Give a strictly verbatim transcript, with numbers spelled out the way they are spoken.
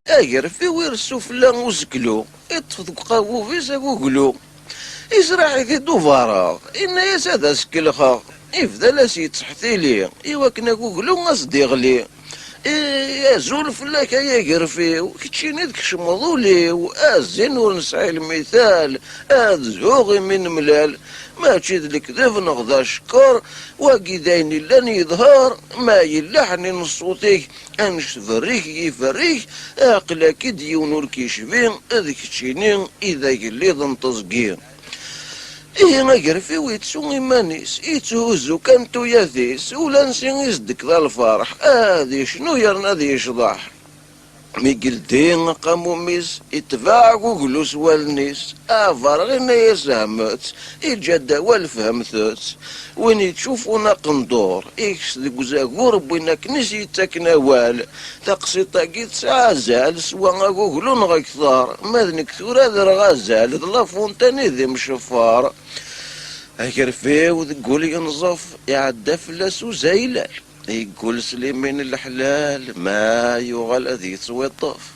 Agerfiw iressu fell-a uzeklu, iṭṭef deg uqabub-is aguglu. Israḥ-it-id ubareɣ, inna-yas ad as-kellxeɣ. Ibda la s-yettḥetili, iwakken aguglu a s-d-iɣli. I azul fell-ak ay agerfiw, keččini tkecmeḍ ul-iw, a zzin ur nesɛi lmital, ad zhuɣ imi nemlal. Mačči d lekdeb neɣ d acekkeṛ, wagi d ayen illan yeḍher, ma yella ḥnin ṣṣut-ik, annect berrik yiferrik, aql-ak-id yiwen ur k-yecbi, d keččini i d agellid n teẓgi. Ihi agerfiw yettu iman-is, yetthuzzu kan tuyat-is, ula ansi i s-d-tekḍa lferḥ, ad yecnu yerna ad yecḍeḥ. Mi yeldi aqamum-is, itbeɛ aguglu s wallen-is, aberɣ inna-yas hmet, iǧǧa-d awal fehmet-tt. Win yettcufun aqendur, ikes deg uzagur n win akken i s-yettaken awal. Taqsiṭ-agi tesɛa azal, swa aguglu neɣ akteṛ, ma d nekk tura derɣ azal, d lafuntan i d imceffer. Agerfiw deg wul yenẓef, iɛedda fell-as uzaylal. Yeggul s limin n leḥlal, ma yuɣal ad yettwiṭṭef.